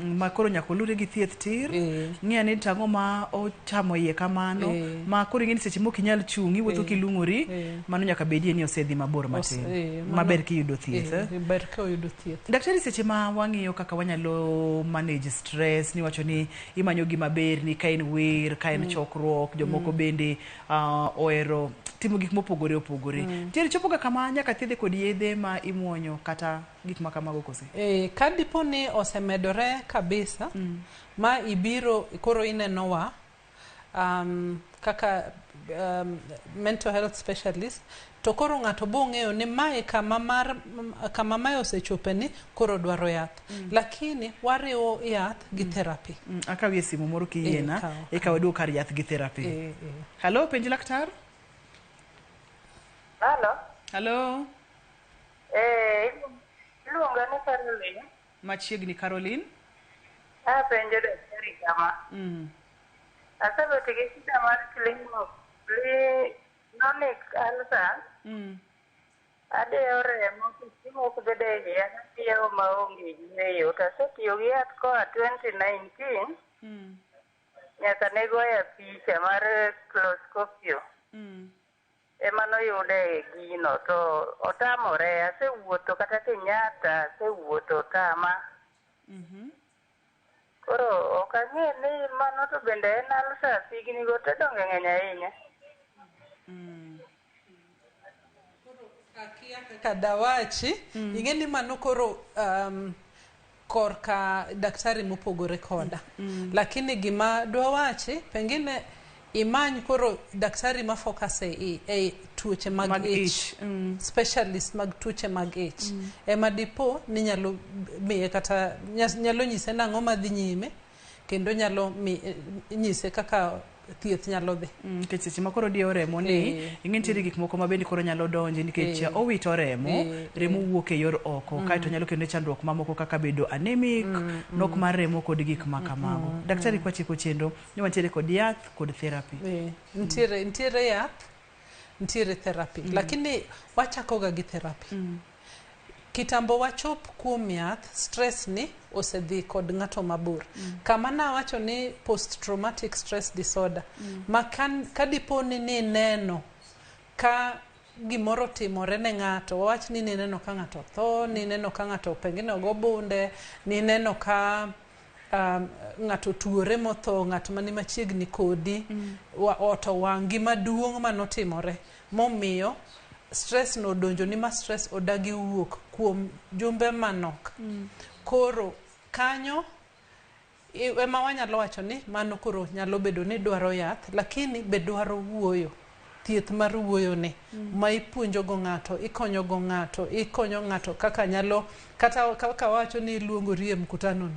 Ma koro nyaka olure gi thieth tir. Ng'e ni tang'o ma ochamo iye kamano. Ma koro ing'e ni seche moko inyal chung' iwuotho kilung'ori. Mano nyaka bedie ni osedhi mabor matin. Maber kiyudo thieth. Ber ka oyudo thieth. Daktari, seche ma wang'iyo kaka wanyalo manage stress, niwacho ni imanyo gima ber ni ka en wer, ka en chokruok, jomoko bende ohero timo gik mopogore opogore. Nitiere chopoga kama nyaka thiedhe kod yedhe ma imuonyo kata gik ma kamago kose? Ka dipo ni osemedore kabisa ma ibiro koro inenowa kaka mental health specialist, to koro ng'ato bong'eyo ni mae kama mar kama mae osechope ni koro dwaro yath. Lakini wariwo yath gi therapy. Akawie simu moro kiyiena, Kaw. eka waduog kar yath gi therapy. Hello, penj laktar. Halo. Hello. Iluonga ni Caroline. Machiegni, Caroline. Apenjo daktari kama. Asebet gi shida mar chronic ulcer. Adeyo remo to chiemo ok bed e iya, adiewo maonge yueyo. To asetiyo gi yath koa 2019 nyaka ne goya picha mar colonoscopy. Ema noyude e gino to otamore. Asewuotho kata Kenyatta, asewuotho otama. Koro ok ang'e ni mano to bende en ulcer, higni go te donge ng'eny ahinya. Kaka dawachi, ing'e ni mano koro korka daktari mopogore koda. Lakini gima dwawachi, pengine imany koro daktari ma focus e tuoche mag Mag ich. ich. Specialist mag tuoche mag ich. Ema dipo ni nyalo miye kata nyalo nyise nang'o madhi nyime kendo nyalo nyise kaka thieth nyalo dhi. Nikech seche ma koro diewo remo ni, ing'e nitiere gik moko ma bende koro nyalo donje nikech owito remo, remo wuok e yor oko, kaeto nyalo kelone chandruok mamoko kaka bedo anemic, nok mar remo kod gik ma kamago. Daktari, kwatieko chenro, ni wantiere kod yath kod therapy. Nitiere yath, nitiere therapy. Lakini wachakoga gi therapy. Kitambo wachop kuom yath, stress ni osedhi kod ng'ato mabor. Kama nawacho ni post traumatic stress disorder, ma kan, ka dipo ni nineno ka gimoro timore ne ng'ato, wawach ni nineno ka ng'ato tho, nineno ka ng'ato pengine ogo bunde, nineno ka ng'ato tuore motho, ng'at mani machiegni kodi, ot owang', gima duong' manotimore momiyo stress no odonjo ni ma stress odagi wuok kuom jumbe manok. Koro kanyo ema wanyalo wacho ni mano koro nyalo bedo ni dwaro yath, lakini be dwaro wuoyo. Thieth mar wuoyo ni ma ipuonjo go ng'ato, ikonyo go ng'ato, ikonyo ng'ato kaka nyalo, kata kaka wacho ni iluongori e mkutano no.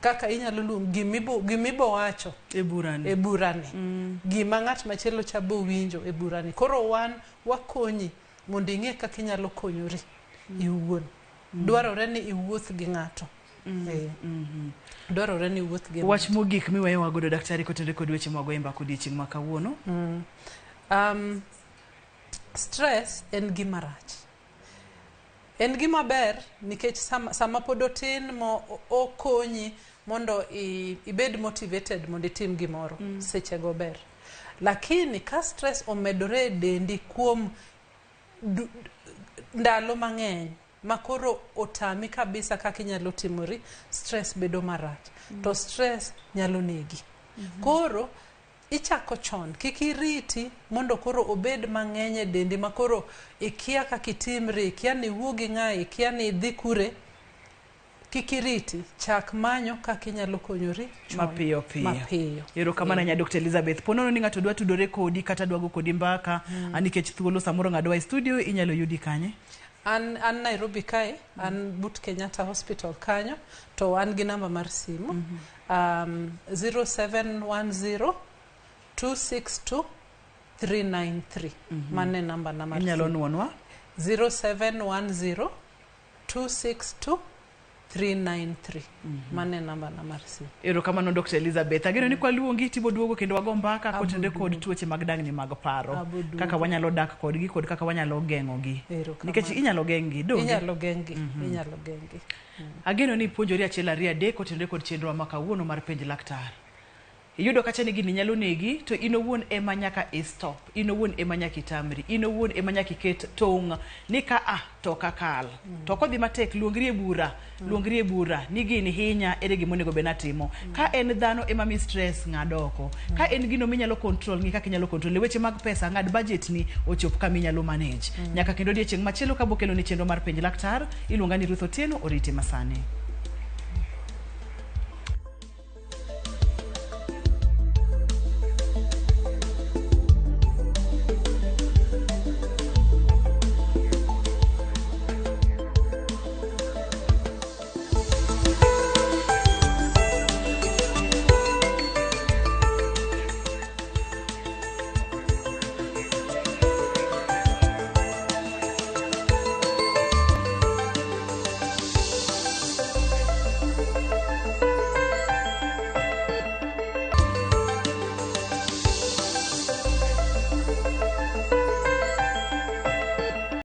Kaka inyalo luongo gimibo wacho e burani. E burani. Gima ng'at machielo cha bo winjo e burani. Koro wan wakonyi mondo ing'e kaka inyalo konyori iwuon. Dwarore ni iwuoth gi ng'ato. Dwarore ni iwuoth gi Wach mogik miweyowa godo, daktari, kotenore kod weche mag goyo mbaka odiochieng' ma kawuono. Stress en gima rach. En gima ber nikech sama pod otin mo okonyi mondo ibed motivated mondo itim gimoro. Sechego ber. Lakini ka stress omedore e dendi kuom ndalo mang'eny ma koro otami kabisa kaka inyalo timori, stress bedo marach. To stress nyalo negi. Koro ichako chon, kik iriti mondo koro obed mang'eny e dendi ma koro ikia kaka itimri, ikia ni iwuo gi ng'a, ikia ni idhi kure. Kik iriti, chak manyo kaka inyalo konyori chon. Mapiyo piyo. Mapiyo. Erokamano ahinya, Dr. Elizabeth. Po nono ni ng'ato dwa tudore kodi kata dwa go kodi mbaka, nikech thuolo samoro ng'adowa e studio, inyalo yudi kanye? An Nairobi kae, an but Kenyatta Hospital kanyo, to an gi namba mar simu. 0710 262 393. Mano e namba na mar Inyalo simu. nuonwa? 0710 262 393. Mano e namba na mar simu. Erokamano Dr. Elizabeth. Ageno ni kwaluongi tibo duogo kendo wago mbaka kotenore kod tuoche mag dang'ni mag paro. Abo duogo. Kaka wanyalo dak kodgi kod kaka wanyalo geng'ogi. Erokamano. Nikech inyalo geng'gi, donge? Inyalo geng'gi, inyalo geng'gi. Ageno ni ipuonjori achiel ariyo adek kotenore kod chenro ma kawuono mar penj laktar. Iyudo kacha ni gini nyalo negi to in owuon ema nyaka i stop, in owuon ema nyaka itamri, in owuon ema nyaka iket tong' ni ka a to ok akal. To kodhi matek luongri e bura, luongri e bura ni gini hinya ere gima onego bed natimo. Ka en dhano ema mi stress ng'ad oko. Ka en gino minyalo control ng'i kaka inyalo control. E weche mag pesa ng'ad budget ni ochop kama inyalo manage. Nyaka kendo odiechieng' machielo ka bokelo ni chenro mar penj laktar, iluonga ni Ruth Otieno, orite masani.